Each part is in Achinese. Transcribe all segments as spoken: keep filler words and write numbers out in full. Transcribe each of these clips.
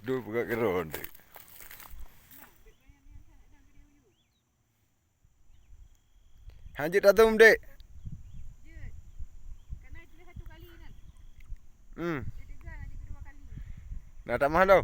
Dua peugah keudroe, Dek. Hanjeuet tatum, Dek. Hmm. Nah, tak mahal tau.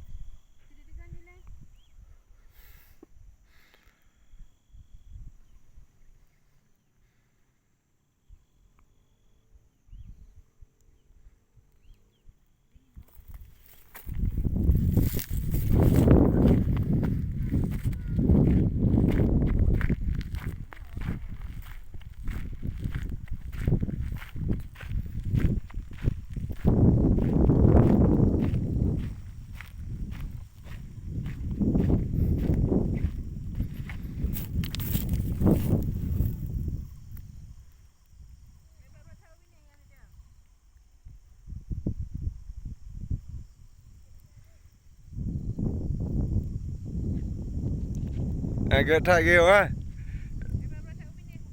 Eh, gét that geuh, ha?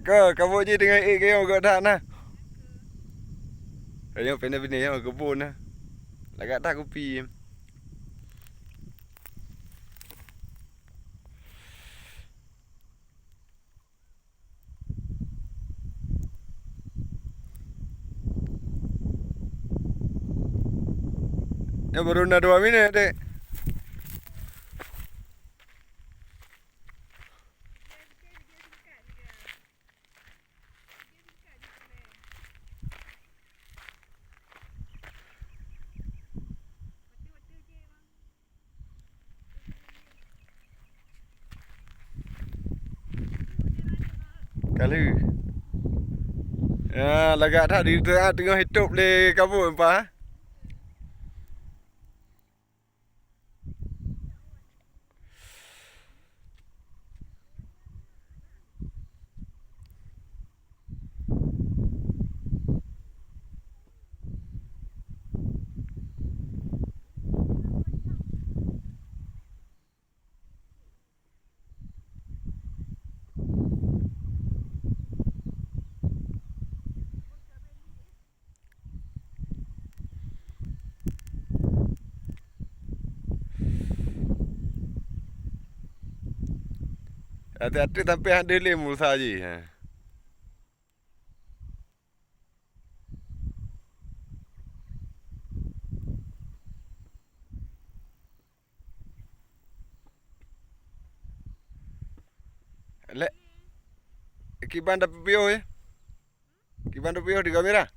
Ka, kamoe jih teungoh ék geuh, gét that na. Ayo, pinah binéh, ayo, keubon na. Lagak that kupi. Nyoe baru na dua minit, Dek. Ka lheueh. Ya, lagak that di tengah, teungoh hitôb lé kabut, Pak. Até-até sampoe han deuh lé Musa jih, ha. Lé, kiban tapiôh, ya? Kiban tapiôh di kamera?